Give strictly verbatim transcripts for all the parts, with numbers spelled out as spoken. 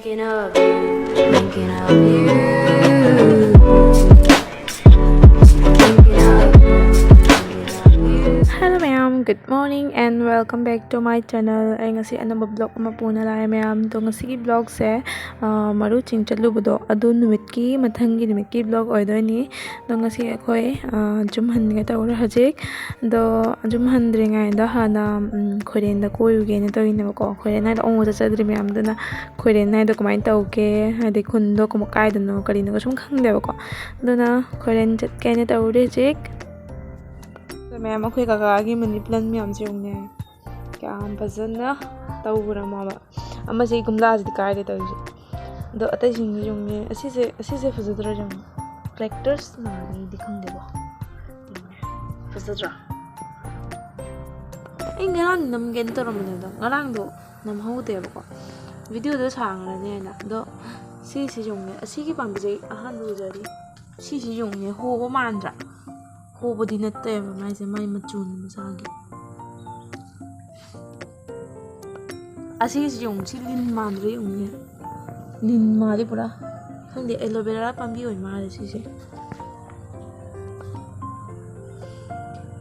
Thinking of you, thinking of you, thinking of you. Hello ꯃꯌꯥꯝ, good morning and welcome back to my channel. ꯑꯩ ꯉꯁꯤ ꯑꯅꯧꯕ vlog ꯑꯃ ꯄꯨꯅ ꯂꯥꯛꯑꯦ ꯃꯌꯥꯝ꯫ ꯑꯗꯣ ꯉꯁꯤꯒꯤ vlogꯁꯦ, ꯑꯥ, ꯃꯔꯨ ꯆꯤꯡ ꯆꯠꯂꯨꯕꯗꯣ ꯑꯗꯨ ꯅꯨꯃꯤꯠꯀꯤ, ꯃꯊꯪꯒꯤ ꯅꯨꯃꯤꯠꯀꯤ vlog ꯑꯣꯏꯗꯣꯏꯅꯤ꯫ ꯑꯗꯣ ꯉꯁꯤ ꯑꯩꯈꯣꯏ, ꯑꯥ, ꯌꯨꯝ ꯍꯟꯒꯦ ꯇꯧꯔꯦ ꯍꯧꯖꯤꯛ꯫ ꯑꯗꯣ ꯌꯨꯝ ꯍꯟꯗ꯭ꯔꯤꯉꯩꯗ ꯍꯥꯟꯅ, ꯎꯝ, ꯈꯣꯏꯔꯦꯟꯗ ꯀꯣꯏꯔꯨꯒꯦꯅ ꯇꯧꯔꯤꯅꯦꯕꯀꯣ꯫ ꯈꯣꯏꯔꯦꯟ ꯍꯥꯏꯗꯣ ꯑꯃꯨꯛ ꯆꯠꯆꯗ꯭ꯔꯤ ꯃꯌꯥꯝꯗꯨꯅ꯫ ꯈꯣꯏꯔꯦꯟ ꯍꯥꯏꯗꯣ ꯀꯃꯥꯏꯅ ꯇꯧꯒꯦ, ꯍꯥꯏꯗꯤ ꯈꯨꯟꯗꯣ ꯀꯃ-, ꯀꯥꯏꯗꯅꯣ ꯀꯔꯤꯅꯣꯒ ꯁꯨꯝ ꯈꯪꯗꯦꯕꯀꯣ꯫ ꯑꯗꯨꯅ ꯈꯣꯏꯔꯦꯟ ꯆꯠꯀꯦꯅ ꯇꯧꯔꯤ ꯍꯧꯖꯤꯛ꯫ ꯑꯗꯣ ꯃꯌꯥꯝ, ꯑꯩꯈꯣꯏ ꯀꯀꯥꯒꯤ money plant ꯃꯌꯥꯝꯁꯦ ꯌꯦꯡꯉꯨꯅꯦ, ꯀꯌꯥꯝ ꯐꯖꯅ ꯇꯧꯈ꯭ꯔꯃꯣꯕ꯫ ꯑꯃꯁꯦ ꯒꯝꯂꯥꯁꯤꯗꯤ ꯀꯥꯏꯔꯦ ꯇꯧꯔꯤꯁꯦ꯫ ꯑꯗꯣ ꯑꯇꯩꯁꯤꯡꯁꯦ ꯌꯦꯡꯉꯨꯅꯦ, ꯑꯁꯤꯁꯦ, ꯑꯁꯤꯁꯦ ꯐꯖꯗ꯭ꯔꯣ? ꯌꯦꯡꯉꯨ, cactus ꯃꯥꯜꯂꯤꯗꯤ ꯈꯪꯗꯦꯀꯣ꯫ ꯐꯖꯗ꯭ꯔꯥ? ꯑꯩ ꯉꯔꯥꯡ ꯅꯝꯒꯦꯅ ꯇꯧꯔꯝꯕꯅꯦ, ꯑꯗꯣ ꯉꯔꯥꯡꯗꯣ ꯅꯝꯍꯧꯗꯦꯕꯀꯣ, videoꯗꯣ ꯁꯥꯡꯉꯅꯤ ꯍꯥꯏꯅ꯫ ꯑꯗꯣ ꯁꯤꯁꯤ ꯌꯦꯡꯉꯨꯅꯦ, ꯑꯁꯤꯒꯤ ꯄꯥꯝꯕꯤꯁꯦ ꯑꯩ ꯑꯍꯥꯟꯕ ꯎꯖꯔꯤ꯫ ꯁꯤꯁꯤ ꯌꯦꯡꯉꯨꯅꯦ, ꯍꯣꯕ ꯃꯥꯟꯗ꯭ꯔꯥ? ꯍꯣꯕꯗꯤ ꯅꯠꯇꯦꯕ ꯃꯥꯏꯁꯦ, ꯃꯥꯏ ꯃꯆꯨꯅꯤ ꯃꯁꯥꯒꯤ꯫ ꯑꯁꯤꯁꯤ ꯌꯦꯡꯉꯨ, ꯁꯤ ꯂꯤꯟ ꯃꯥꯟꯗ꯭ꯔꯥ ꯌꯦꯡꯉꯨꯅꯦ꯫ ꯂꯤꯟ ꯃꯥꯜꯂꯤ ꯄꯨꯔꯥ꯫ ꯈꯪꯗꯦ, aloe vera ꯄꯥꯝꯕꯤ ꯑꯣꯏ ꯃꯥꯜꯂꯦ ꯁꯤꯁꯦ꯫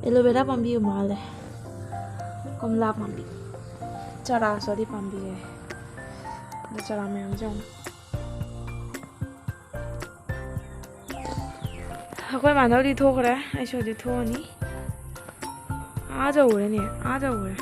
Aloe vera ꯄꯥꯝꯕꯤ ꯑꯣꯏ ꯃꯥꯜꯂꯦ꯫ ꯀꯣꯝꯂꯥ ꯄꯥꯝꯕꯤ꯫ ꯆꯥꯔꯥ, sorry, ꯄꯥꯝꯕꯤ ꯍꯥꯏ꯫ ꯑꯗꯣ ꯆꯥꯔꯥ ꯃꯌꯥꯝꯁꯦ ꯌꯦꯡꯉꯨ꯫ ꯑꯩꯈꯣꯏ ꯃꯥꯙꯕꯗꯤ ꯊꯣꯛꯈ꯭ꯔꯦ, ꯑꯩꯁꯨ ꯍꯧꯖꯤꯛ ꯊꯣꯛꯑꯅꯤ꯫ ꯑꯥ ꯌꯧꯈ꯭ꯔꯦꯅꯦ, ꯑꯥ ꯌꯧꯈ꯭ꯔꯦ꯫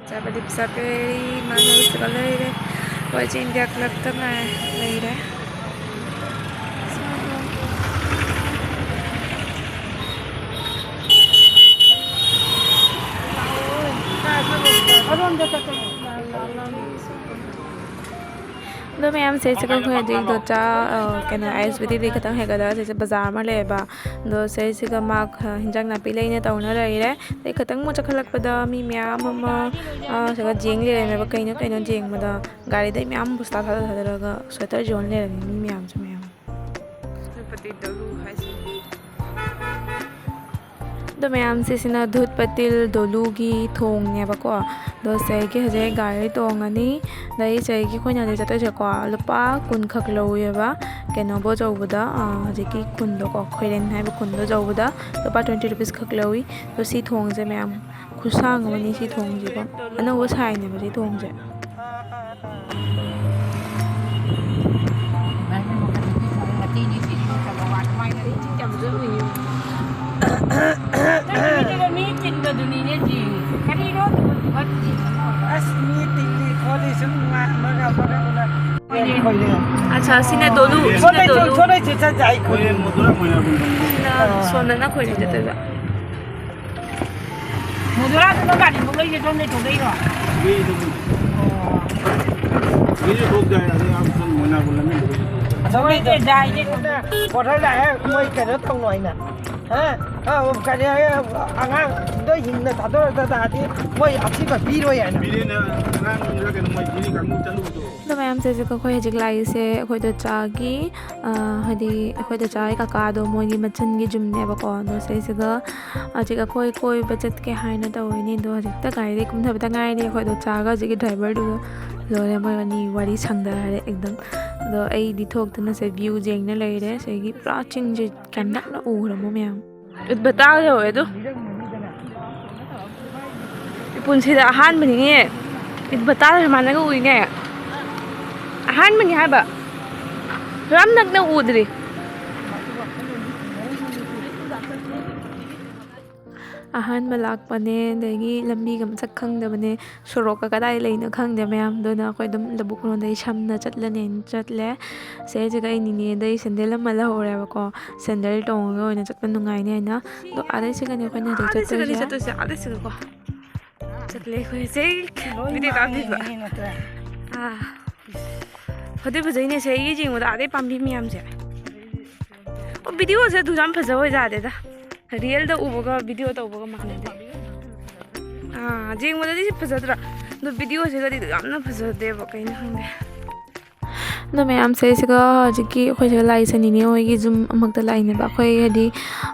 ꯆꯥꯕꯗꯤ ꯄꯩꯁꯥ ꯄꯤꯔꯤ, ꯃꯥꯅ ꯁꯤꯗ ꯂꯩꯔꯦ꯫ ꯑꯩꯈꯣꯏꯁꯦ ꯏꯟꯗꯤꯌꯥ ꯀ꯭ꯂꯕꯇ ꯉꯥꯏ ꯂꯩꯔꯦ꯫ ꯃꯌꯥꯝꯁꯦ, ꯁꯤꯒ ꯑꯩꯈꯣꯏ ꯍꯧꯖꯤꯛ ꯗꯣꯆꯥ, ꯑ, ꯀꯩꯅꯣ, ꯑꯥꯏ ꯑꯦꯁ ꯕꯤ ꯇꯤꯗꯒꯤ ꯈꯤꯇꯪ ꯍꯥꯏꯒꯠꯂꯒ ꯁꯤꯁꯦ ꯕꯖꯥꯔ ꯑꯃ ꯂꯩꯌꯦꯕ꯫ ꯑꯗꯣ ꯁꯤꯁꯤꯒ ꯃꯥ, ꯑ, ꯍꯤꯟꯖꯥꯡ ꯅꯥꯄꯤ ꯂꯩꯅ ꯇꯧꯅ ꯂꯩꯔꯦ꯫ ꯑꯗꯩ ꯈꯤꯇꯪ ꯑꯃꯨꯛ ꯆꯠꯈꯠꯂꯛꯄꯗ ꯃꯤ ꯃꯌꯥꯝ ꯑꯃ, ꯑ, ꯁꯤꯗ ꯌꯦꯡ ꯂꯩꯔꯝꯃꯦꯕ꯫ ꯀꯩꯅꯣ ꯀꯩꯅꯣ ꯌꯦꯡꯕꯗ ꯒꯥꯔꯤꯗꯩ ꯃꯌꯥꯝ ꯕꯣꯁꯇꯥ ꯊꯥꯗ ꯊꯥꯗꯔꯒ ꯁ꯭ꯋꯦꯇꯔ ꯌꯣꯟ ꯂꯩꯔꯝꯃꯦ ꯃꯤ ꯃꯌꯥꯝꯁꯦ ꯃꯌꯥꯝ꯫ ꯁꯦꯅꯥꯄꯇꯤ ꯗꯣꯂꯨ ꯍꯥꯏꯁꯦ꯫ ꯑꯗꯣ ꯃꯌꯥꯝꯁꯦ, ꯁꯤꯅ ꯙꯨꯠ ꯄꯇꯤꯜ ꯗꯣꯂꯨꯒꯤ ꯊꯣꯡꯅꯦꯕꯀꯣ꯫ ꯑꯗꯣ ꯁꯤꯗꯒꯤ ꯍꯧꯖꯤꯛ ꯒꯥꯔꯤ ꯇꯣꯡꯉꯅꯤ꯫ ꯑꯗꯩ ꯁꯤꯗꯒꯤ ꯑꯩꯈꯣꯏꯅ ꯍꯧꯖꯤꯛ ꯆꯠꯇꯣꯏꯁꯦꯀꯣ, ꯂꯨꯄꯥ ꯀꯨꯟ ꯈꯛ ꯂꯧꯋꯦꯕ꯫ ꯀꯩꯅꯣꯕꯨ ꯌꯧꯕꯗ, ꯑ, ꯍꯧꯖꯤꯛꯀꯤ ꯈꯨꯟꯗꯣꯀꯣ, ꯈꯣꯏꯔꯦꯟ ꯍꯥꯏꯕ ꯈꯨꯟꯗꯣ ꯌꯧꯕꯗ ꯂꯨꯄꯥ twenty rupees ꯈꯛ ꯂꯧꯋꯤ꯫ ꯑꯗꯣ ꯁꯤ ꯊꯣꯡꯁꯦ ꯃꯌꯥꯝ ꯈꯨꯁꯥꯡ ꯑꯃꯅꯤ ꯁꯤ ꯊꯣꯡꯁꯤꯀꯣ꯫ ꯑꯅꯧꯕ ꯁꯥꯏꯅꯦꯕ ꯁꯤ ꯊꯣꯡꯁꯦ꯫ ꯃꯤ ꯆꯤꯟꯕꯗꯨꯅꯤꯅꯦ ꯁꯤ꯫ ꯀꯔꯤꯅꯣ? ꯑꯁ, ꯃꯤ ꯇꯤꯟꯂꯤ ꯈꯣꯠꯂꯤ ꯁꯨꯝ ꯅꯨꯡꯉꯥꯏ ꯑꯃꯒ ꯑꯃꯒ ꯎꯅ-, ꯑꯠꯆꯥ, ꯁꯤꯅ ꯗꯣꯂꯨ, ꯁꯤꯅ ꯁꯣꯗꯩ ꯆꯨ-, ꯗꯣꯂꯨ꯫ ꯁꯣꯗꯩ ꯆꯨ ꯆꯠ ꯌꯥꯏ ꯈꯣꯠꯂꯤ꯫ ꯁꯤꯅ ꯁꯣꯝꯗꯅ ꯈꯣꯏꯔꯦꯟ ꯆꯠꯇꯣꯏꯕ꯫ ꯃꯗꯨꯔꯥꯗꯨꯅ ꯒꯥꯔꯤ ꯊꯧꯂꯛꯏꯁꯦ ꯁꯣꯝꯗꯩ ꯊꯧꯂꯛꯏꯔꯣ? ꯃꯤꯁꯨ ꯊꯣꯛꯇꯦ ꯍꯥꯏ, ꯑꯗꯩ ꯑꯥ ꯁꯣꯝ ꯃꯣꯏꯅꯥꯒꯨꯝ ꯂꯝꯕꯤ ꯊꯧꯂꯛꯏ꯫ ꯁꯣꯝꯗꯩ ꯖꯥꯏꯁꯦ ꯁꯣꯝꯗ ꯀ꯭ꯋꯥꯇꯔ ꯂꯥꯛꯑꯦ, ꯃꯣꯏ ꯀꯩꯅꯣ ꯇꯧꯅꯣ ꯍꯥꯏꯅ꯫ ꯍꯥ? ꯑꯥ, ꯀꯔꯤ ꯍꯥꯏ, ꯑꯉꯥꯡꯗꯣ ꯍꯤꯡꯅ ꯊꯥꯗꯣꯔꯛꯇ ꯇꯥꯔꯗꯤ ꯃꯣꯏ ꯑꯊꯤꯕ ꯄꯤꯔꯣꯏ ꯍꯥꯏꯅ꯫ ꯕꯤꯔꯦꯟꯅ ꯑꯉꯥꯡꯗꯨꯔ ꯀꯩꯅꯣ ꯃꯣꯏ ꯕꯤꯔꯤ ꯀꯥꯡꯕꯨ ꯆꯠꯂꯨꯕꯗꯣ꯫ ꯑꯗꯣ ꯃꯌꯥꯝꯁꯦ ꯍꯧꯖꯤꯛ ꯑꯩꯈꯣꯏ ꯍꯧꯖꯤꯛ ꯂꯥꯛꯏꯁꯦ ꯑꯩꯈꯣꯏ ꯗꯣꯆꯥꯒꯤ, ꯑ, ꯍꯥꯏꯗꯤ ꯑꯩꯈꯣꯏ ꯗꯣꯆꯥꯒꯤ ꯀꯀꯥꯗꯣ ꯃꯣꯏꯒꯤ ꯃꯆꯟꯒꯤ ꯌꯨꯝꯅꯦꯕꯀꯣ꯫ ꯑꯗꯣ ꯁꯤꯁꯤꯒ ꯍꯧꯖꯤꯛ ꯑꯩꯈꯣꯏ ꯀꯣꯏꯕ ꯆꯠꯀꯦ ꯍꯥꯏꯅ ꯇꯧꯔꯤꯅꯤ꯫ ꯑꯗꯣ ꯍꯧꯖꯤꯛꯇ ꯒꯥꯔꯤꯗꯒꯤ ꯀꯨꯝꯊꯕꯗ ꯉꯥꯏꯔꯤ꯫ ꯑꯩꯈꯣꯏ ꯗꯣꯆꯥꯒ ꯍꯧꯖꯤꯛꯀꯤ ꯗ꯭ꯔꯥꯏꯚꯔꯗꯨꯒ ꯂꯣꯏꯔꯦ, ꯃꯣꯏ ꯑꯅꯤ ꯋꯥꯔꯤ ꯁꯪꯗꯔꯦ ꯑꯦꯛꯗꯝ꯫ ꯑꯗꯣ ꯑꯩꯗꯤ ꯊꯣꯛꯇꯅ ꯁꯦ ꯚ꯭ꯌꯨ ꯌꯦꯡꯅ ꯂꯩꯔꯦ꯫ ꯁꯤꯒꯤ ꯄꯨꯔꯥ ꯆꯤꯡꯁꯦ ꯀꯌꯥꯝ ꯅꯛꯅ ꯎꯔꯃꯣ ꯃꯌꯥꯝ꯫ ꯏꯠ ꯚꯇꯥ ꯌꯧꯋꯦ ꯑꯗꯨ꯫ ꯄꯨꯟꯁꯤꯗ ꯑꯍꯥꯟꯕꯅꯤꯅꯦ꯫ ꯏꯠ ꯚꯇꯥ ꯁꯨꯃꯥꯏꯅꯒ ꯎꯏꯅꯦ꯫ ꯑꯍꯥꯟꯕꯅꯤ ꯍꯥꯏꯕ꯫ ꯌꯥꯝ ꯅꯛꯅ ꯎꯗ꯭ꯔꯤ꯫ ꯑꯍꯥꯟꯕ ꯂꯥꯛꯄꯅꯦ, ꯑꯗꯒꯤ ꯂꯝꯕꯤꯒ ꯃꯁꯛ ꯈꯪꯗꯕꯅꯦ꯫ ꯁꯣꯔꯣꯛꯀ ꯀꯗꯥꯏ ꯂꯩꯅꯣ ꯈꯪꯗꯦ ꯃꯌꯥꯝꯗꯨꯅ꯫ ꯑꯩꯈꯣꯏ ꯑꯗꯨꯝ ꯂꯧꯕꯨꯛ ꯂꯣꯝꯗꯒꯤ ꯁꯝꯅ ꯆꯠꯂꯅꯦꯅ ꯆꯠꯂꯦ꯫ ꯁꯤꯗꯩꯁꯤꯗ ꯑꯩ ꯅꯤꯅꯦꯗꯩ ꯁꯦꯟꯗꯜ ꯑꯃ ꯂꯧꯍꯧꯔꯦꯕꯀꯣ꯫ ꯁꯦꯟꯗꯜ ꯇꯣꯡꯉꯒ ꯑꯣꯏꯅ ꯆꯠꯄ ꯅꯨꯡꯉꯥꯏꯅꯤ ꯍꯥꯏꯅ꯫ ꯑꯗꯣ ꯑꯥꯗꯩ ꯆꯠꯀꯅꯤ ꯑꯩꯈꯣꯏꯅ ꯍꯧꯖꯤꯛ ꯑꯥꯗꯩ ꯆꯠꯀꯅꯤ ꯆꯠꯇꯣꯏꯁꯦ꯫ ꯆꯠꯇꯣꯏꯁꯦ, ꯑꯥꯗꯩ ꯆꯠꯀꯅꯤꯀꯣ꯫ ꯆꯠꯂꯦ ꯑꯩꯈꯣꯏ ꯍꯧꯖꯤꯛ ꯂꯣꯏ video ꯀꯥꯞꯄꯤꯕ꯫ ꯃꯥꯡꯉꯤꯅꯦ ꯅꯠꯇ꯭ꯔꯥ? ꯑꯥ꯫ ꯐꯗꯤ ꯐꯖꯩꯅꯦ ꯁꯦ, ꯑꯩꯒꯤ ꯌꯦꯡꯕꯗ ꯑꯥꯗꯩ ꯄꯥꯝꯕꯤ ꯃꯌꯥꯝꯁꯦ꯫ ꯑꯣ, ꯚꯤꯗꯤꯑꯣꯁꯦ ꯑꯗꯨ ꯌꯥꯝ ꯐꯖꯕ ꯑꯣꯏꯖꯥꯠꯅꯦꯗ꯫ ꯔꯤꯌꯦꯜꯗ ꯎꯕꯒ ꯚꯤꯗꯤꯑꯣ ꯇꯧꯕꯒ ꯃꯥꯟꯅꯗꯦ꯫ ꯑꯥ, ꯌꯦꯡꯕꯗꯗꯤ ꯁꯤ ꯐꯖꯗ꯭ꯔꯥ? ꯑꯗꯣ ꯚꯤꯗꯤꯑꯣꯁꯤꯒꯗꯤ ꯌꯥꯝꯅ ꯐꯖꯗꯦꯕ, ꯀꯩꯅꯣ ꯈꯪꯗꯦ꯫ ꯑꯗꯣ ꯃꯌꯥꯝꯁꯦ ꯁꯤꯒ ꯍꯧꯖꯤꯛꯀꯤ ꯑꯩꯈꯣꯏ ꯁꯤꯒ ꯂꯥꯛꯏꯁꯦ ꯅꯤꯅꯦ ꯍꯣꯏꯒꯤ ꯌꯨꯝ ꯑꯃꯛꯇ ꯂꯥꯛꯏꯅꯦꯕ꯫ ꯑꯩꯈꯣꯏ ꯍꯥꯏꯗꯤ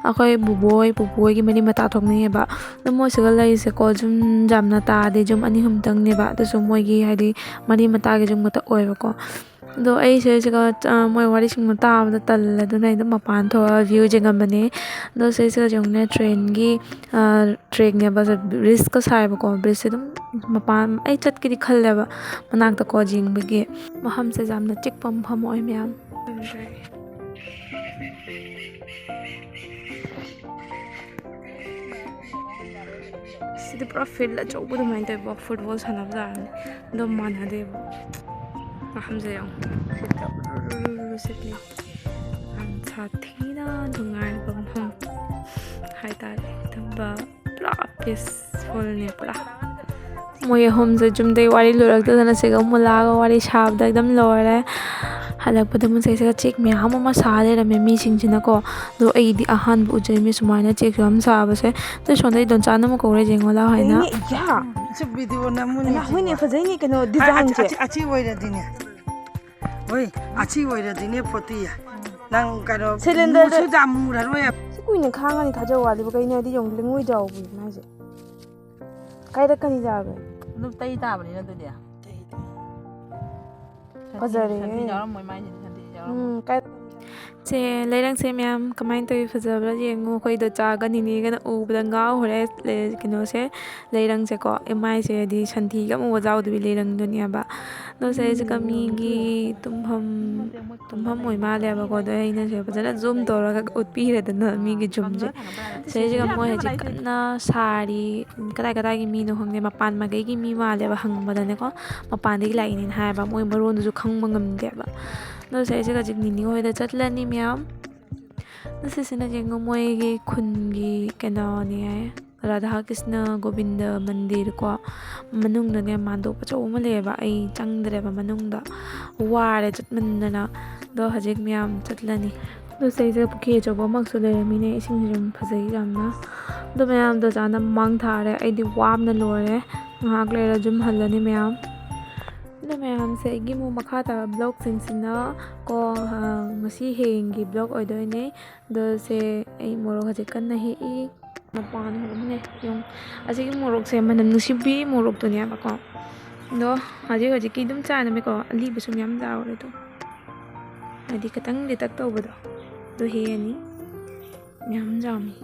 ꯑꯩꯈꯣꯏ ꯕꯨꯕꯣꯏ ꯄꯨꯄꯨꯍꯣꯏꯒꯤ ꯃꯔꯤ ꯃꯇꯥ ꯊꯣꯛꯅꯩꯌꯦꯕ꯫ ꯑꯗꯣ ꯃꯣꯏ ꯁꯤꯒ ꯂꯩꯔꯤꯁꯦꯀꯣ, ꯌꯨꯝ ꯌꯥꯝꯅ ꯇꯥꯗꯦ, ꯌꯨꯝ ꯑꯅꯤ ꯑꯍꯨꯝꯇꯪꯅꯦꯕ꯫ ꯑꯗꯨꯁꯨ ꯃꯣꯏꯒꯤ ꯍꯥꯏꯗꯤ ꯃꯔꯤ ꯃꯇꯥꯒꯤ ꯌꯨꯝ ꯈꯛꯇ ꯑꯣꯏꯕꯀꯣ꯫ ꯑꯗꯣ ꯑꯩꯁꯦ ꯁꯤꯒ, ꯑ, ꯃꯣꯏ ꯋꯥꯔꯤꯁꯤꯡꯗꯣ ꯇꯥꯕꯗ ꯇꯜꯂꯦ, ꯑꯗꯨꯅ ꯑꯩ ꯑꯗꯨꯝ ꯃꯄꯥꯟ ꯊꯣꯛꯑꯒ ꯚ꯭ꯌꯨ ꯌꯦꯡꯉꯝꯕꯅꯦ꯫ ꯑꯗꯣ ꯁꯤꯁꯤꯒ ꯌꯦꯡꯉꯨꯅꯦ, ꯇ꯭ꯔꯦꯟꯒꯤ, ꯑ, ꯇ꯭ꯔꯦꯛꯅꯦꯕ, ꯔꯤꯜꯁꯀ ꯁꯥꯏꯕꯀꯣ꯫ ꯕ꯭ꯔꯤꯖꯁꯦ ꯑꯗꯨꯝ ꯃꯄꯥꯟ ꯑꯩ ꯆꯠꯀꯦꯗꯤ ꯈꯜꯂꯦꯕ ꯃꯅꯥꯛꯇꯀꯣ ꯌꯦꯡꯕꯒꯤ꯫ ꯃꯐꯝꯁꯦ ꯌꯥꯝꯅ ꯆꯤꯛꯄ ꯃꯐꯝ ꯑꯣꯏ ꯃꯌꯥꯝ꯫ ꯁꯤꯗꯤ ꯄꯨꯔꯥ ꯐꯤꯜꯗ ꯑꯆꯧꯕ ꯑꯗꯨꯃꯥꯏꯅ ꯇꯧꯋꯦꯕ, ꯐꯨꯠꯕꯣꯜ ꯁꯥꯟꯅꯕ ꯇꯥꯔꯅꯤ꯫ ꯑꯗꯣ ꯃꯥꯟꯅꯗꯦꯕ꯫ ꯃꯐꯝꯁꯦ ꯌꯦꯡꯉꯣ꯫ ꯁꯤꯠꯂꯤ꯫ ꯌꯥꯝ ꯁꯥꯊꯤꯅ ꯅꯨꯡꯉꯥꯏꯕ ꯃꯐꯝ ꯍꯥꯏꯇꯥꯔꯦ꯫ ꯑꯗꯨꯝꯕ ꯄꯨꯔꯥ ꯄꯤꯁꯐꯨꯜꯅꯦ ꯄꯨꯔꯥ꯫ ꯃꯣꯏ ꯑꯍꯨꯝꯁꯦ ꯌꯨꯝꯗꯩ ꯋꯥꯔꯤ ꯂꯣꯏꯔꯛꯇꯗꯅ ꯁꯤꯒ ꯑꯃꯨꯛ ꯂꯥꯛꯑꯒ ꯋꯥꯔꯤ ꯁꯥꯕꯗ ꯑꯗꯨꯝ ꯂꯣꯏꯔꯦ꯫ ꯍꯜꯂꯛꯄꯗ ꯃꯣꯏꯁꯦ ꯁꯤꯒ ꯆꯦꯛ ꯃꯌꯥꯝ ꯑꯃ ꯁꯥ ꯂꯩꯔꯝꯃꯦ ꯃꯤꯁꯤꯡꯁꯤꯅꯀꯣ꯫ ꯑꯗꯣ ꯑꯩꯗꯤ ꯑꯍꯥꯟꯕ ꯎꯖꯩꯃꯤ ꯁꯨꯃꯥꯏꯅ ꯆꯦꯛ ꯌꯥꯝ ꯁꯥꯕꯁꯦ꯫ ꯑꯗꯣ ꯁꯣꯝꯗ ꯏꯗꯣꯟꯆꯥꯅ ꯑꯃꯨꯛ ꯀꯧꯔꯦ, ꯌꯦꯡꯉꯣ ꯂꯥꯎ ꯍꯥꯏꯅ꯫ ꯀꯩꯅꯣꯅꯦ, ꯏꯌꯥ! ꯁꯤ ꯚꯤꯗꯤꯑꯣ ꯅꯝꯃꯨꯅꯦ꯫ ꯍꯩꯃꯥ, ꯍꯣꯏꯅꯦ, ꯐꯖꯩꯅꯦ, ꯀꯩꯅꯣ, ꯍꯥꯏ, ꯑꯆꯤ-, ꯗꯤꯖꯥꯏꯟꯁꯦ꯫ ꯑꯆꯤ-, ꯑꯆꯤ ꯑꯣꯏꯔꯗꯤꯅꯦ꯫ ꯍꯣꯏ, ꯑꯆꯤ ꯑꯣꯏꯔꯗꯤꯅꯦ ꯐꯣꯔꯇꯤ꯫ ꯅꯪ ꯀꯩꯅꯣ, ꯁꯤꯂꯤꯟꯗꯔꯗ ꯃꯨꯁꯨ ꯌꯥꯝ ꯃꯨꯔꯔꯣꯏ꯫ ꯁꯤ ꯀꯨꯏꯅ ꯈꯥꯡꯉꯅꯤ ꯊꯥꯖꯧ ꯋꯥꯠꯂꯤꯕ꯫ ꯀꯩꯅꯣ ꯍꯥꯏꯗꯤ ꯌꯦꯡꯉꯨ, ꯂꯤꯡꯉꯣꯏ ꯆꯥꯎꯕꯅꯤ ꯃꯥꯏꯁꯦ꯫ ꯀꯥꯏꯔꯛꯀꯅꯤ ꯌꯥꯔꯣꯏ꯫ ꯑꯗꯨꯝ ꯇꯩ ꯇꯥꯕꯅꯤꯅ ꯑꯗꯨꯗꯤ꯫ ꯐꯖꯔꯦꯍꯦ꯫ ꯁꯟꯊꯤ ꯌꯥꯎꯔꯝꯃꯣꯏ ꯃꯥꯏꯁꯤꯗꯤ, ꯁꯟꯊꯤ ꯌꯥꯎꯔꯝꯃꯣꯏ꯫ ꯎꯝ, ꯀꯥꯏ-, ꯁꯦ, ꯂꯩꯔꯪꯁꯦ ꯃꯌꯥꯝ ꯀꯃꯥꯏꯅ ꯇꯧꯋꯤ? ꯐꯖꯕ꯭ꯔꯥ ꯌꯦꯡꯉꯨ꯫ ꯑꯩꯈꯣꯏꯗꯣ ꯆꯥꯒ ꯅꯤꯅꯦꯒꯅ ꯎꯕꯗ ꯉꯥꯎꯈ꯭ꯔꯦ꯫ ꯂꯩ-, ꯀꯩꯅꯣꯁꯦ, ꯂꯩꯔꯪꯁꯦꯀꯣ꯫ ꯑꯦ, ꯃꯥꯏꯁꯦ ꯍꯥꯏꯗꯤ ꯁꯟꯊꯤꯒ ꯑꯃꯨꯛ ꯌꯥꯎꯗꯕꯤ ꯂꯩꯔꯪꯗꯨꯅꯦꯕ꯫ ꯑꯗꯣ ꯁꯦ, ꯁꯤꯒ ꯃꯤꯒꯤ ꯇꯨꯝꯐꯝ, ꯇꯨꯝꯐꯝ ꯑꯣꯏ ꯃꯥꯜꯂꯦꯕꯀꯣ꯫ ꯑꯗꯣ ꯑꯩꯅ ꯁꯦ ꯐꯖꯅ ꯖꯨꯝ ꯇꯧꯔꯒ ꯎꯠꯄꯤꯔꯦꯗꯅ ꯃꯤꯒꯤ ꯖꯨꯝꯁꯦ꯫ ꯁꯤꯗꯩꯁꯤꯒ ꯃꯣꯏ ꯍꯧꯖꯤꯛ ꯀꯟꯅ ꯁꯥꯔꯤ꯫ ꯀꯗꯥꯏ ꯀꯗꯥꯏꯒꯤ ꯃꯤꯅꯣ ꯈꯪꯗꯦ, ꯃꯄꯥꯟ ꯃꯥꯏꯀꯩꯒꯤ ꯃꯤ ꯃꯥꯜꯂꯦꯕ ꯍꯪꯕꯗꯅꯦꯀꯣ, ꯃꯄꯥꯟꯗꯒꯤ ꯂꯥꯛꯏꯅꯦꯅ ꯍꯥꯏꯌꯦꯕ, ꯃꯣꯏ ꯃꯔꯣꯟꯗꯨꯁꯨ ꯈꯪꯕ ꯉꯝꯗꯦꯕ꯫ ꯑꯗꯣ ꯁꯤꯗꯩꯁꯤꯒ ꯍꯧꯖꯤꯛ ꯅꯤꯅꯤ ꯍꯣꯏꯗ ꯆꯠꯂꯅꯤ ꯃꯌꯥꯝ꯫ ꯑꯗꯣ ꯁꯤꯁꯤꯅ ꯌꯦꯡꯉꯣ, ꯃꯣꯏꯒꯤ ꯈꯨꯟꯒꯤ ꯀꯩꯅꯣꯅꯦ ꯍꯥꯏꯌꯦ꯫ ꯔꯥꯙꯥ ꯀ꯭ꯔꯤꯁꯅ ꯒꯣꯕꯤꯟꯗ ꯃꯟꯗꯤꯔ ꯀꯣ, ꯃꯅꯨꯡꯗꯅꯦ ꯃꯥꯟꯗꯣꯞ ꯑꯆꯧꯕ ꯑꯃ ꯂꯩꯌꯦꯕ꯫ ꯑꯩ ꯆꯪꯗ꯭ꯔꯦꯕ ꯃꯅꯨꯡꯗ, ꯋꯥꯔꯦ ꯆꯠꯃꯟꯗꯅ꯫ ꯑꯗꯣ ꯍꯧꯖꯤꯛ ꯃꯌꯥꯝ ꯆꯠꯂꯅꯤ꯫ ꯑꯗꯣ ꯁꯤꯗꯩꯁꯤꯗ ꯄꯨꯈ꯭ꯔꯤ ꯑꯆꯧꯕ ꯑꯃꯁꯨ ꯂꯩꯔꯝꯃꯤꯅꯦ, ꯏꯁꯤꯡꯁꯨ ꯌꯥꯝ ꯐꯖꯩ ꯌꯥꯝꯅ꯫ ꯑꯗꯣ ꯃꯌꯥꯝꯗꯣ ꯆꯥꯅ ꯃꯥꯡ ꯊꯥꯔꯦ, ꯑꯩꯗꯤ ꯋꯥꯕꯅ ꯂꯣꯏꯔꯦ꯫ ꯉꯥꯏꯍꯥꯛ ꯂꯩꯔ ꯌꯨꯝ ꯍꯜꯂꯅꯤ ꯃꯌꯥꯝ꯫ ꯑꯗꯣ ꯃꯌꯥꯝꯁꯦ ꯑꯩꯒꯤ ꯑꯃꯨꯛ ꯃꯈꯥ ꯇꯥꯕ ꯕ꯭ꯂꯣꯛꯁꯤꯡꯁꯤꯅ ꯀꯣ, ꯑ, ꯉꯁꯤ ꯍꯌꯦꯡꯒꯤ ꯕ꯭ꯂꯣꯛ ꯑꯣꯏꯗꯣꯏꯅꯦ꯫ ꯑꯗꯣ ꯁꯦ ꯑꯩ ꯃꯣꯔꯣꯛ ꯍꯧꯖꯤꯛ ꯀꯟꯅ ꯍꯦꯛꯏ꯫ ꯃꯄꯥꯟ ꯍꯧꯕꯅꯦ ꯌꯦꯡꯉꯨ꯫ ꯑꯁꯤꯒꯤ ꯃꯣꯔꯣꯛꯁꯦ ꯃꯅꯝ ꯅꯨꯡꯁꯤꯕꯤ ꯃꯣꯔꯣꯛꯇꯨꯅꯦꯕꯀꯣ꯫ ꯑꯗꯣ ꯍꯧꯖꯤꯛ ꯍꯧꯖꯤꯛꯀꯤ ꯑꯗꯨꯝ ꯆꯥꯅꯕꯀꯣ, ꯑꯂꯤꯕꯁꯨ ꯃꯌꯥꯝ ꯌꯥꯎꯔꯦ ꯑꯗꯣ꯫ ꯍꯥꯏꯗꯤ ꯈꯤꯇꯪ ꯂꯤꯇꯛ ꯇꯧꯕꯗꯣ꯫ ꯑꯗꯨ ꯍꯦꯛꯑꯅꯤ꯫ ꯃꯌꯥꯝ ꯌꯥꯝꯃꯤ꯫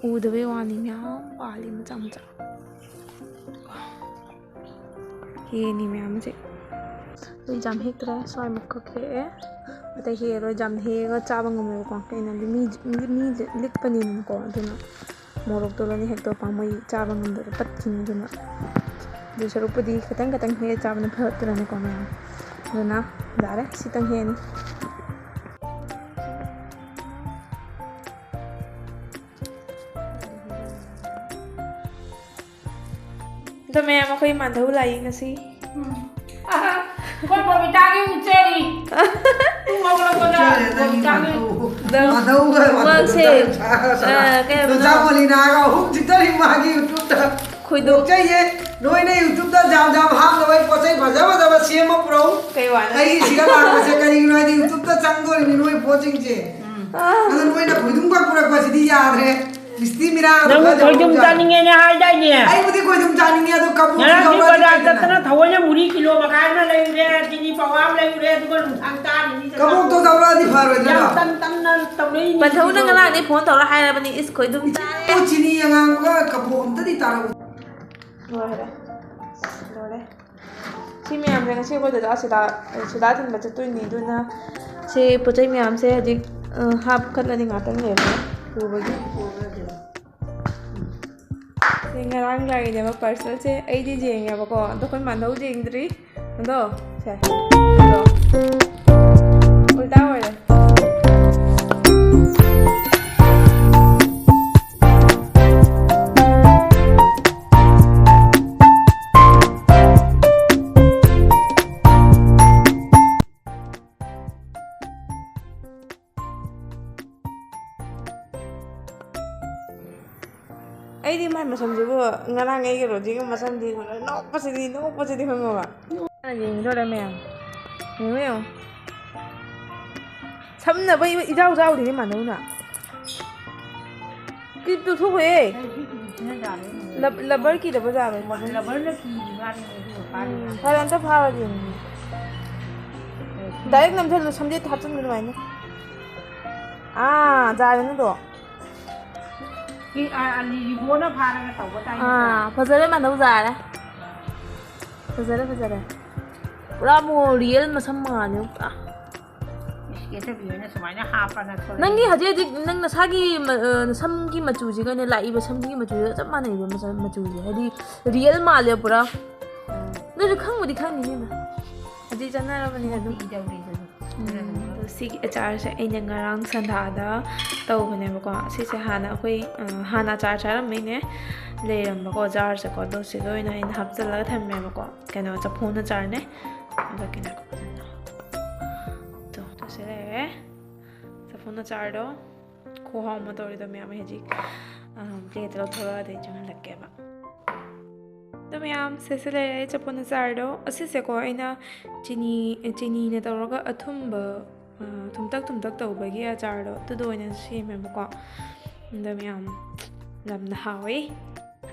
ꯎꯗꯕꯩ ꯋꯥꯅꯤ, ꯃꯌꯥꯝ ꯄꯥꯜꯂꯤ ꯃꯆꯥ ꯃꯆꯥ꯫ ꯍꯦꯛꯑꯅꯤ ꯃꯌꯥꯝꯁꯦ꯫ ꯑꯗꯨ ꯌꯥꯝ ꯍꯦꯛꯇ꯭ꯔꯦ, ꯁ꯭ꯋꯥꯏꯃꯨꯛ ꯈꯛ ꯍꯦꯛꯑꯦ꯫ ꯑꯇꯩ ꯍꯦꯛꯑꯔꯣꯏ, ꯌꯥꯝ ꯍꯦꯛꯑꯒ ꯆꯥꯕ ꯉꯝꯃꯣꯏꯕꯀꯣ꯫ ꯀꯩꯅꯣꯗꯤ ꯃꯤ, ꯃꯤ, ꯃꯤꯁꯦ ꯂꯤꯛꯄꯅꯤꯅꯀꯣ, ꯑꯗꯨꯅ ꯃꯣꯔꯣꯛꯇꯣ ꯂꯣꯏꯅ ꯍꯦꯛꯇꯣꯛ ꯄꯥꯝꯃꯨꯏ, ꯆꯥꯕ ꯉꯝꯗꯕ ꯄꯠꯈꯤꯅꯤ꯫ ꯑꯗꯨꯅ ꯑꯗꯨ ꯁꯔꯨꯛꯄꯨꯗꯤ ꯈꯤꯇꯪ ꯈꯤꯇꯪ ꯍꯦꯛꯑ ꯆꯥꯕꯅ ꯐꯠꯇ꯭ꯔꯅꯦꯀꯣ ꯃꯌꯥꯝ꯫ ꯑꯗꯨꯅ ꯌꯥꯔꯦ, ꯁꯤꯇꯪ ꯍꯦꯛꯑꯅꯤ꯫ ꯑꯗꯣ ꯃꯌꯥꯝ, ꯑꯩꯈꯣꯏ ꯃꯥꯙꯧ ꯂꯥꯛꯏ ꯉꯁꯤ꯫ ꯎꯝ꯫ ꯑꯍ, ꯑꯩꯈꯣꯏ ꯕꯣꯕꯤꯇꯥꯒꯤ ꯎꯠꯆꯔꯤ꯫ ꯄꯨꯡ ꯍꯧꯒꯠꯂꯛꯄꯗ ꯎꯠꯆꯔꯦ ꯅꯪꯒꯤ ꯕꯣꯕꯤꯇꯥꯒꯤ ꯃꯥꯙꯧ꯫ ꯃꯥꯙꯧꯒ ꯃꯥꯁꯦ, ꯃꯥꯙꯧꯒ ꯑ, ꯀꯩ ꯍꯥꯏꯕꯅꯣ? ꯅꯆꯥ ꯃꯣꯂꯤꯅꯥꯒ ꯑꯍꯨꯝ ꯆꯤꯠꯇꯔꯤ ꯃꯥꯒꯤ YouTube-ꯇ꯫ ꯈꯣꯏꯗꯣꯛ- ꯅꯣꯛꯆꯩꯌꯦ꯫ ꯅꯣꯏꯅ YouTube-ꯇ ꯖꯥꯝ ꯖꯥꯝ ꯍꯥꯞꯅꯕ ꯄꯣꯠ ꯆꯩ ꯐꯖ ꯐꯖꯕ ꯁꯦꯝꯃ ꯄꯨꯔꯛꯎ꯫ ꯀꯩ ꯋꯥꯅꯣ? ꯑꯩ ꯁꯤꯗ ꯂꯥꯛꯄꯁꯦ ꯀꯔꯤꯒꯤꯅꯣ ꯍꯥꯏꯗꯤ YouTube-ꯇ ꯆꯪꯗꯣꯔꯤꯅꯤ ꯅꯣꯏ ꯄꯣꯠꯁꯤꯡꯁꯦ꯫ ꯎꯝ꯫ ꯑꯗꯨ ꯅꯣꯏꯅ ꯈꯣꯏꯗꯨꯝ ꯈꯛ ꯄꯨꯔꯛꯄꯁꯤꯗꯤ ꯌꯥꯗ꯭ꯔꯦ꯫ ꯃꯤꯁꯇꯤ ꯃꯤꯔꯥ ꯅꯪꯕꯨ ꯈꯣꯏꯗꯨꯝ ꯆꯥꯅꯤꯡꯉꯦꯅ ꯍꯥꯏꯗꯥꯏꯅꯦ? ꯑꯩꯕꯨꯗꯤ ꯈꯣꯏꯗꯨꯝ ꯆꯥꯅꯤꯡꯉꯦ, ꯑꯗꯣ ꯀꯕꯣꯛꯁꯨ ꯉꯔꯥꯡꯗꯤ ꯂꯧꯔꯗꯤ ꯕꯖꯥꯔ ꯐꯩꯗꯅ꯫ ꯆꯠꯇꯅ ꯊꯑꯣꯏꯅ ꯃꯨꯔꯤ ꯀꯤꯂꯣ ꯃꯈꯥꯏ ꯑꯃ ꯂꯩꯔꯨꯔꯦ, ꯆꯤꯅꯤ ꯄꯋꯥ ꯑꯃ ꯂꯩꯔꯨꯔꯦ, ꯑꯗꯨꯒ ꯅꯨꯡꯁꯥꯡ ꯆꯥꯔꯤꯅꯤ꯫ ꯀꯕꯣꯛꯇꯣ ꯂꯧꯔꯛꯑꯗꯤ ꯐꯔꯣꯏꯗ꯭ꯔꯥ? ꯌꯥꯝ ꯇꯟ ꯇꯟꯅ ꯇꯧꯅꯩꯅꯤ ꯄꯟꯊꯧꯅ ꯁꯤꯕꯣ꯫ ꯉꯔꯥꯡꯗꯩ phone ꯇꯧꯔ ꯍꯥꯏꯔꯕꯅꯤ, ꯏꯁ ꯈꯣꯏꯗꯨꯝ ꯆꯥꯔꯦ꯫ ꯏꯆꯦꯕꯨ ꯆꯤꯅꯤ ꯑꯉꯥꯡꯕꯒ ꯀꯕꯣꯛ ꯑꯝꯇꯗꯤ ꯇꯥꯔꯛꯎ꯫ ꯂꯣꯏꯔꯦ꯫ ꯂꯣꯏꯔꯦ꯫ ꯁꯤ ꯃꯌꯥꯝꯁꯦ ꯉꯁꯤ ꯑꯩꯈꯣꯏ ꯗꯗꯥ ꯁꯤꯗꯥ, ꯁꯤꯗꯥ ꯊꯤꯟꯕ ꯆꯠꯇꯣꯏꯅꯤ, ꯑꯗꯨꯅ ꯁꯤ ꯄꯣꯠ ꯆꯩ ꯃꯌꯥꯝꯁꯦ ꯍꯧꯖꯤꯛ, ꯑ, ꯍꯥꯞꯀꯠꯂꯅꯤ ꯉꯥꯛꯇꯪ ꯂꯩꯔꯒ ꯄꯨꯕꯒꯤ꯫ ꯁꯤ ꯉꯔꯥꯡ ꯂꯥꯛꯏꯅꯦꯕ parcel-ꯁꯦ, ꯑꯩꯗꯤ ꯌꯦꯡꯉꯦꯕꯀꯣ, ꯑꯗꯣ ꯑꯩꯈꯣꯏ ꯃꯥꯙꯧ ꯌꯦꯡꯗ꯭ꯔꯤ꯫ ꯑꯗꯣ ꯁꯦ, ꯑꯗꯣ ꯎꯜꯇꯥ ꯑꯣꯏꯔꯦ꯫ ꯑꯩꯗꯤ ꯃꯥꯏ ꯃꯁꯝꯁꯤꯕꯨ ꯉꯔꯥꯡ ꯑꯩꯒ ꯔꯣꯖꯤꯒ ꯃꯁꯝꯗꯤ ꯅꯣꯛꯄꯁꯤꯗꯤ ꯅꯣꯛꯄꯁꯤꯗꯤ ꯈꯪꯉꯕ꯫ ꯌꯦꯡꯗꯣꯔꯦ ꯃꯌꯥꯝ, ꯌꯦꯡꯉꯨ ꯌꯦꯡꯉꯨ, ꯁꯝꯅꯕ ꯏ- ꯏꯖꯥꯎ ꯖꯥꯎꯗꯦꯅꯦ ꯃꯥꯟꯅꯧꯅ꯫ ꯀꯤꯞꯇꯨ ꯊꯣꯛꯈ꯭ꯔꯦ꯫ ꯂꯕꯔ ꯀꯤꯗꯕ ꯖꯥꯔꯣꯏ꯫ ꯂꯕꯔꯅ ꯀꯤꯔꯤ ꯃꯥꯜꯂꯦ ꯑꯗꯨꯒ ꯐꯥꯔꯤ ꯎꯝ, ꯃꯥꯜꯂꯦ꯫ ꯐꯔꯦ, ꯑꯝꯇ ꯐꯥꯔꯗꯤ ꯌꯦꯡꯉꯨ꯫ ꯗꯥꯏꯔꯦꯛ ꯅꯝꯁꯤꯜꯂꯨ, ꯁꯝꯖꯦꯠꯇ ꯍꯥꯞꯆꯤꯟꯕ ꯑꯗꯨꯃꯥꯏꯅ꯫ ꯑꯥ, ꯖꯥꯔꯦꯅꯦ ꯑꯗꯣ꯫ ꯀꯤ- ꯑ- ꯑ- ꯔꯤꯕꯣꯅ ꯐꯥꯔꯒ ꯇꯧꯕ ꯇꯥꯏ ꯅꯠꯇ꯭ꯔꯥ? ꯑꯥ, ꯐꯖꯔꯦ, ꯃꯥꯟꯅꯧ ꯖꯥꯔꯦ꯫ ꯐꯖꯔꯦ, ꯐꯖꯔꯦ꯫ ꯄꯨꯔꯥ ꯃꯣ ꯔꯤꯌꯦꯜ ꯃꯁꯝ ꯃꯥꯜꯂꯦ ꯄꯨꯔꯥ꯫ ꯏꯁ, ꯀꯦꯊꯕꯤ ꯍꯣꯏꯅ ꯁꯨꯃꯥꯏꯅ ꯍꯥꯞꯄ ꯅꯠꯇ꯭ꯔꯣ? ꯅꯪꯒꯤ ꯍꯧꯖꯤꯛ ꯍꯧꯖꯤꯛ ꯅꯪ ꯅꯁꯥꯒꯤ ꯃ-, ꯑ, ꯅꯁꯝꯒꯤ ꯃꯆꯨꯁꯤꯒꯅꯦ, ꯂꯥꯛꯏꯕ ꯁꯝꯁꯤꯒꯤ ꯃꯆꯨꯁꯤꯒ ꯆꯞ ꯃꯥꯟꯅꯩꯕ, ꯃꯆ-, ꯃꯆꯨꯁꯦ꯫ ꯍꯥꯏꯗꯤ ꯔꯤꯌꯦꯜ ꯃꯥꯜꯂꯦ ꯄꯨꯔꯥ꯫ ꯎꯝ꯫ ꯑꯗꯨꯁꯨ ꯈꯪꯕꯨꯗꯤ ꯈꯪꯉꯤꯅꯤꯅ꯫ ꯍꯧꯖꯤꯛ ꯆꯠꯅꯔꯕꯅꯤꯅ ꯑꯗꯨꯝ꯫ ꯀꯤꯗꯧꯔꯤꯗꯨꯕꯨ? ꯎꯝ, ꯑꯗꯣ ꯁꯤꯒꯤ ꯑꯆꯥꯔꯁꯦ ꯑꯩꯅ ꯉꯔꯥꯡ ꯁꯟꯗꯥꯗ ꯇꯧꯕꯅꯦꯕꯀꯣ꯫ ꯁꯤꯁꯦ ꯍꯥꯟꯅ ꯑꯩꯈꯣꯏ, ꯑ, ꯍꯥꯟꯅ ꯑꯆꯥꯔ ꯆꯥꯔꯝꯕꯩꯅꯦ ꯂꯩꯔꯝꯕꯀꯣ, ꯖꯥꯔꯁꯦꯀꯣ꯫ ꯑꯗꯣ ꯁꯤꯗ ꯑꯣꯏꯅ ꯑꯩꯅ ꯍꯥꯞꯆꯤꯜꯂꯒ ꯊꯝꯃꯦꯕꯀꯣ꯫ ꯀꯩꯅꯣ, ꯆꯐꯨꯅ ꯆꯥꯔꯅꯦ꯫ ꯑꯗꯣ ꯀꯩꯅꯣ, ꯇꯣ, ꯇꯣ ꯁꯤ ꯂꯩꯔꯦ꯫ ꯆꯐꯨꯅ ꯆꯥꯔꯗꯣ꯫ ꯈꯨꯍꯥꯎ ꯑꯃ ꯇꯧꯔꯦꯗꯣ ꯃꯌꯥꯝ꯫ ꯑꯩ ꯍꯧꯖꯤꯛ, ꯑ, ꯄ꯭ꯂꯦꯠꯇ ꯂꯧꯊꯣꯔꯛꯑꯗꯤ ꯆꯪꯍꯜꯂꯛꯀꯦꯕ꯫ ꯑꯗꯣ ꯃꯌꯥꯝ, ꯁꯤꯁꯦ ꯂꯩꯔꯦ ꯆꯐꯨꯅ ꯆꯥꯔꯗꯣ꯫ ꯑꯁꯤꯁꯦꯀꯣ ꯑꯩꯅ ꯆꯤꯅꯤ, ꯆꯤꯅꯤꯅ ꯇꯧꯔꯒ ꯑꯊꯨꯝꯕ, ꯑ, ꯊꯨꯝꯇꯛ ꯊꯨꯝꯇꯛ ꯇꯧꯕꯒꯤ ꯑꯆꯥꯔꯗꯣ ꯑꯗꯨꯗꯣ ꯑꯣꯏꯅ ꯁꯦꯝꯃꯦꯕꯀꯣ꯫ ꯑꯗꯣ ꯃꯌꯥꯝ, ꯌꯥꯝꯅ ꯍꯥꯎꯋꯤ꯫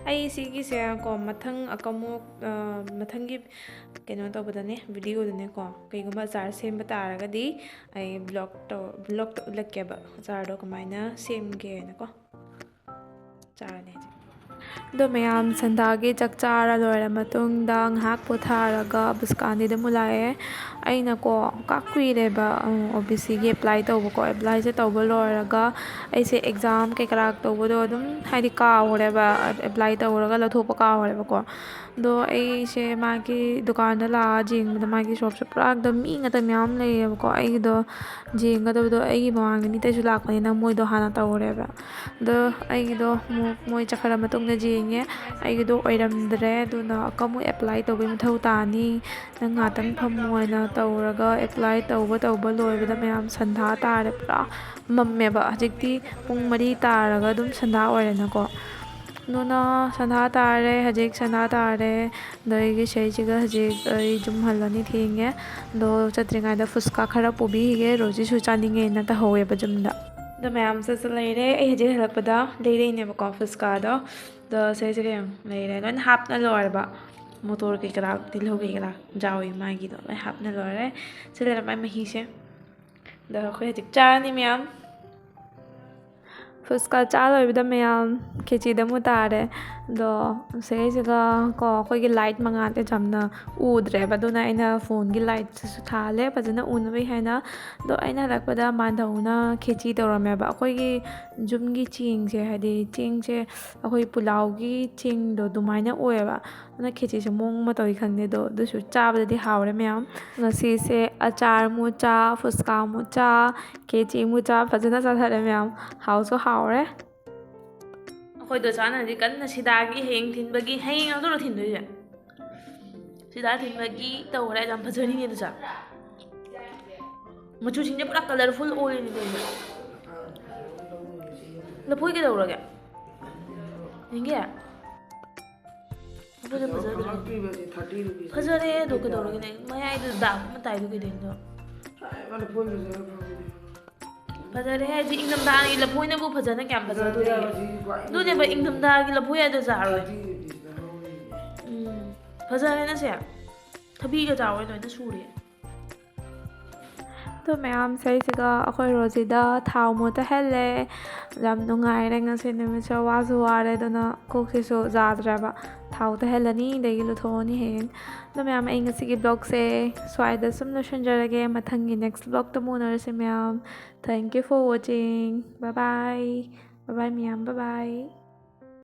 ꯑꯩ ꯁꯤꯒꯤꯁꯦ ꯀꯣ ꯃꯊꯪ ꯑꯀꯃꯨꯛ, ꯑ, ꯃꯊꯪꯒꯤ ꯀꯩꯅꯣ ꯇꯧꯕꯗꯅꯦ, ꯚꯤꯗꯤꯑꯣꯗꯅꯦꯀꯣ, ꯀꯩꯒꯨꯝꯕ ꯑꯆꯥꯔ ꯁꯦꯝꯕ ꯇꯥꯔꯒꯗꯤ ꯑꯩ ꯕ꯭ꯂꯣꯛ ꯇꯧ-, ꯕ꯭ꯂꯣꯛꯇ ꯎꯠꯂꯛꯀꯦꯕ ꯑꯆꯥꯔꯗꯣ ꯀꯃꯥꯏꯅ ꯁꯦꯝꯒꯦꯅꯀꯣ꯫ ꯆꯥꯔꯅꯤ ꯍꯧꯖꯤꯛ꯫ ꯑꯗꯣ ꯃꯌꯥꯝ, ꯁꯟꯗꯥꯒꯤ ꯆꯥꯛ ꯆꯥꯔ ꯂꯣꯏꯔ ꯃꯇꯨꯡꯗ ꯉꯥꯏꯍꯥꯛ ꯄꯣꯊꯥꯔꯒ ꯕꯨꯁꯀꯥꯟꯗꯤꯗ ꯑꯃꯨꯛ ꯂꯥꯛꯑꯦ꯫ ꯑꯩꯅꯀꯣ ꯀꯥ ꯀꯨꯏꯔꯦꯕ, ꯎꯝ, ꯑꯣ ꯕꯤ ꯁꯤꯒꯤ ꯑꯦꯄ꯭ꯂꯥꯏ ꯇꯧꯕꯀꯣ꯫ ꯑꯦꯄ꯭ꯂꯥꯏꯁꯦ ꯇꯧꯕ ꯂꯣꯏꯔꯒ ꯑꯩꯁꯦ ꯑꯦꯛꯖꯥꯝ ꯀꯩꯀꯔꯥ ꯇꯧꯕꯗꯣ ꯑꯗꯨꯝ ꯍꯥꯏꯗꯤ ꯀꯥꯎꯈ꯭ꯔꯦꯕ, ꯑꯦꯄ꯭ꯂꯥꯏ ꯇꯧꯔꯒ ꯂꯧꯊꯣꯛꯄ ꯀꯥꯎꯈ꯭ꯔꯦꯕꯀꯣ꯫ ꯑꯗꯣ ꯑꯩꯁꯦ ꯃꯥꯒꯤ ꯗꯨꯀꯥꯟꯗ ꯂꯥꯛꯑ ꯌꯦꯡꯕꯗ ꯃꯥꯒꯤ ꯁꯣꯞꯁꯦ ꯄꯨꯔꯥ ꯑꯗꯨꯝ ꯃꯤ ꯉꯥꯛꯇ ꯃꯌꯥꯝ ꯂꯩꯌꯦꯕꯀꯣ꯫ ꯑꯩꯒꯤꯗꯣ ꯌꯦꯡꯒꯗꯕꯗꯣ ꯑꯩꯒꯤ ꯃꯃꯥꯡꯗ ꯃꯤ ꯑꯇꯩꯁꯨ ꯂꯥꯛꯄꯅꯤꯅ ꯃꯣꯏꯗꯣ ꯍꯥꯟꯅ ꯇꯧꯔꯦꯕ꯫ ꯑꯗꯣ ꯑꯩꯒꯤꯗꯣ ꯑꯃꯨꯛ ꯃꯣꯏ ꯆꯠꯈ꯭ꯔ ꯃꯇꯨꯡꯗ ꯌꯦꯡꯉꯦ, ꯑꯩꯒꯤꯗꯣ ꯑꯣꯏꯔꯝꯗ꯭ꯔꯦ꯫ ꯑꯗꯨꯅ ꯑꯃꯨꯛꯀ ꯑꯃꯨꯛ ꯑꯦꯄ꯭ꯂꯥꯏ ꯇꯧꯕꯩ ꯃꯊꯧ ꯇꯥꯅꯤ, ꯅꯪ ꯉꯥꯛꯇꯪ ꯐꯝꯃꯣ ꯍꯥꯏꯅ ꯇꯧꯔꯒ ꯑꯦꯄ꯭ꯂꯥꯏ ꯇꯧꯕ, ꯇꯧꯕ ꯂꯣꯏꯕꯗ ꯃꯌꯥꯝ ꯁꯟꯗꯥ ꯇꯥꯔꯦ, ꯄꯨꯔꯥ ꯃꯝꯃꯦꯕ꯫ ꯍꯧꯖꯤꯛꯇꯤ ꯄꯨꯡ ꯃꯔꯤ ꯇꯥꯔꯒ ꯑꯗꯨꯝ ꯁꯟꯗꯥ ꯑꯣꯏꯔꯦꯅꯀꯣ꯫ ꯅꯨꯅ ꯁꯟꯗꯥ ꯇꯥꯔꯦ, ꯍꯧꯖꯤꯛ ꯁꯟꯗꯥ ꯇꯥꯔꯦ꯫ ꯑꯗꯣ ꯑꯩꯒꯤ ꯁꯤꯁꯤꯒ ꯍꯧꯖꯤꯛ ꯑꯩ ꯌꯨꯝ ꯍꯜꯂꯅꯤ, ꯊꯦꯡꯉꯦ꯫ ꯑꯗꯣ ꯆꯠꯇ꯭ꯔꯤꯉꯩꯗ ꯐꯨꯁꯀꯥ ꯈꯔ ꯄꯨꯕꯤꯈꯤꯒꯦ, ꯔꯣꯖꯤꯁꯨ ꯆꯥꯅꯤꯡꯉꯦꯅ ꯇꯧꯍꯧꯋꯦꯕ ꯌꯨꯝꯗ꯫ ꯑꯗꯣ ꯃꯌꯥꯝ ꯆꯠ ꯆꯠ ꯂꯩꯔꯦ꯫ ꯑꯩ ꯍꯧꯖꯤꯛ ꯍꯜꯂꯛꯄꯗ ꯂꯩꯔꯛꯏꯅꯦꯕꯀꯣ ꯐꯨꯁꯀꯥꯗꯣ꯫ ꯑꯗꯣ ꯁꯤꯁꯤꯒ ꯌꯦꯡꯉꯨ, ꯂꯩꯔꯦ, ꯂꯣꯏꯅ ꯍꯥꯞꯅ ꯂꯣꯏꯔꯦꯕ꯫ ꯃꯣꯇꯣꯔ ꯀꯩꯀꯔꯥ, ꯇꯤꯜꯍꯧ ꯀꯩꯀꯔꯥ ꯌꯥꯎꯏ ꯃꯥꯒꯤꯗꯣ, ꯂꯣꯏ ꯍꯥꯞꯅ ꯂꯣꯏꯔꯦ꯫ ꯁꯤ ꯂꯩꯔꯦ ꯃꯥꯏ ꯃꯍꯤꯁꯦ꯫ ꯑꯗꯣ ꯑꯩꯈꯣꯏ ꯍꯧꯖꯤꯛ ꯆꯥꯔꯅꯤ ꯃꯌꯥꯝ꯫ ꯐꯨꯁꯀꯥ ꯆꯥ ꯂꯣꯏꯕꯗ ꯃꯌꯥꯝ ꯈꯦꯆꯤꯗ ꯑꯃꯨꯛ ꯇꯥꯔꯦ꯫ ꯑꯗꯣ ꯁꯤꯒꯩꯁꯤꯒ ꯀꯣ ꯑꯩꯈꯣꯏꯒꯤ ꯂꯥꯏꯠ ꯃꯉꯥꯜꯁꯦ ꯌꯥꯝꯅ ꯎꯗ꯭ꯔꯦꯕ, ꯑꯗꯨꯅ ꯑꯩꯅ ꯐꯣꯟꯒꯤ ꯂꯥꯏꯠꯁꯤꯁꯨ ꯊꯥꯜꯂꯦ ꯐꯖꯅ ꯎꯅꯕꯒꯤ ꯍꯥꯏꯅ꯫ ꯑꯗꯣ ꯑꯩꯅ ꯍꯜꯂꯛꯄꯗ ꯃꯥꯙꯧꯅ ꯈꯦꯆꯤ ꯇꯧꯔꯝꯃꯦꯕ꯫ ꯑꯩꯈꯣꯏꯒꯤ ꯌꯨꯝꯒꯤ ꯆꯦꯡꯁꯦ, ꯍꯥꯏꯗꯤ ꯆꯦꯡꯁꯦ ꯑꯩꯈꯣꯏ ꯄꯨꯂꯥꯎꯒꯤ ꯆꯦꯡꯗꯣ ꯑꯗꯨꯃꯥꯏꯅ ꯑꯣꯏꯌꯦꯕ꯫ ꯑꯗꯨꯅ ꯈꯦꯆꯤꯁꯦ ꯃꯑꯣꯡ ꯑꯃ ꯇꯧꯏ ꯈꯪꯗꯦ, ꯑꯗꯣ ꯑꯗꯨꯁꯨ ꯆꯥꯕꯗꯗꯤ ꯍꯥꯎꯔꯦ ꯃꯌꯥꯝ꯫ ꯉꯁꯤꯁꯦ ꯑꯆꯥꯔ ꯑꯃꯨꯛ ꯆꯥ, ꯐꯨꯁꯀꯥ ꯑꯃꯨꯛ ꯆꯥ, ꯈꯦꯆꯤ ꯑꯃꯨꯛ ꯆꯥ, ꯐꯖꯅ ꯆꯥꯊꯔꯦ ꯃꯌꯥꯝ꯫ ꯍꯥꯎꯁꯨ ꯍꯥꯎꯔꯦ꯫ ꯑꯩꯈꯣꯏꯗꯣ ꯆꯥꯅꯗꯤ ꯀꯟꯅ ꯁꯤꯗꯥꯒꯤ ꯍꯌꯦꯡ ꯊꯤꯟꯕꯒꯤ, ꯍꯌꯦꯡ ꯉꯥꯛꯇꯔꯣ ꯊꯤꯟꯗꯣꯏꯁꯦ? ꯁꯤꯗꯥ ꯊꯤꯟꯕꯒꯤ ꯇꯧꯈ꯭ꯔꯦ, ꯌꯥꯝ ꯐꯖꯔꯤꯅꯦ ꯑꯗꯨꯁꯨ꯫ ꯃꯆꯨꯁꯤꯡꯁꯦ ꯄꯨꯔꯥ colourful ꯑꯣꯏꯔꯤꯅꯦ ꯀꯩꯅꯣ꯫ ꯂꯐꯣꯏ ꯀꯩꯗꯧꯔꯒꯦ? ꯌꯦꯡꯒꯦ? ꯂꯐꯣꯏꯁꯦ ꯐꯖꯗ꯭ꯔꯦ꯫ ꯐꯪꯉꯛꯇ꯭ꯔꯤꯕꯁꯦ thirty rupees꯫ ꯐꯖꯔꯦ ꯑꯗꯣ ꯀꯩꯗꯧꯔꯒꯦꯅꯦ? ꯃꯌꯥꯏꯗ ꯗꯥꯛ ꯑꯃ ꯇꯥꯏꯗꯣ ꯀꯩꯗꯧꯔꯤꯅꯣ? ꯍꯥꯏꯕ ꯂꯐꯣꯏ ꯐꯖꯕ ꯐꯪꯉꯤꯅꯦ꯫ ꯐꯖꯔꯦ ꯍꯥꯏꯗꯤ ꯏꯪꯊꯝꯊꯥꯒꯤ ꯂꯐꯣꯏꯅꯕꯨ ꯐꯖꯅ ꯀꯌꯥꯝ ꯐꯖꯗꯣꯔꯤꯒꯦ? ꯐꯖꯗꯦ ꯍꯥꯏꯕ ꯁꯤ ꯈ꯭ꯋꯥꯏ ꯑꯗꯨꯅꯦꯕ, ꯐꯖꯕ꯫ ꯏꯪꯊꯝꯊꯥꯒꯤ ꯂꯐꯣꯏ ꯍꯥꯏꯗꯣ ꯆꯥꯔꯣꯏ꯫ Thirty rupeesꯗ ꯂꯧꯔꯤꯅꯦ꯫ ꯎꯝ, ꯐꯖꯔꯦ ꯅꯁꯦ꯫ ꯊꯕꯤꯒ ꯆꯥꯎꯋꯦ ꯂꯣꯏꯅ ꯁꯨꯔꯦ꯫ ꯑꯗꯣ ꯃꯌꯥꯝ ꯁꯤꯁꯤꯒ ꯑꯩꯈꯣꯏ ꯔꯣꯖꯤꯗ ꯊꯥꯎ ꯑꯃꯨꯛ ꯇꯩꯍꯜꯂꯦ꯫ ꯌꯥꯝ ꯅꯨꯡꯉꯥꯏꯔꯦ ꯉꯁꯤ ꯅꯨꯃꯤꯠꯁꯦ, ꯋꯥꯁꯨ ꯋꯥꯔꯦ, ꯑꯗꯨꯅ ꯀꯣꯛꯁꯤꯁꯨ ꯌꯥꯗ꯭ꯔꯦꯕ꯫ ꯊꯥꯎ ꯇꯩꯍꯜꯂꯅꯤ, ꯑꯗꯒꯤ ꯂꯨꯊꯣꯛꯑꯅꯤ ꯍꯌꯦꯡ꯫ ꯑꯗꯣ ꯃꯌꯥꯝ, ꯑꯩ ꯉꯁꯤꯒꯤ vlogꯁꯦ ꯁ꯭ꯋꯥꯏꯗ ꯁꯨꯝ ꯂꯣꯏꯁꯤꯟꯖꯔꯒꯦ꯫ ꯃꯊꯪꯒꯤ next vlogꯇ ꯑꯃꯨꯛ ꯎꯅꯔꯁꯦ ꯃꯌꯥꯝ꯫ Thank you for watching. Bye bye. Bye bye ꯃꯌꯥꯝ, bye bye꯫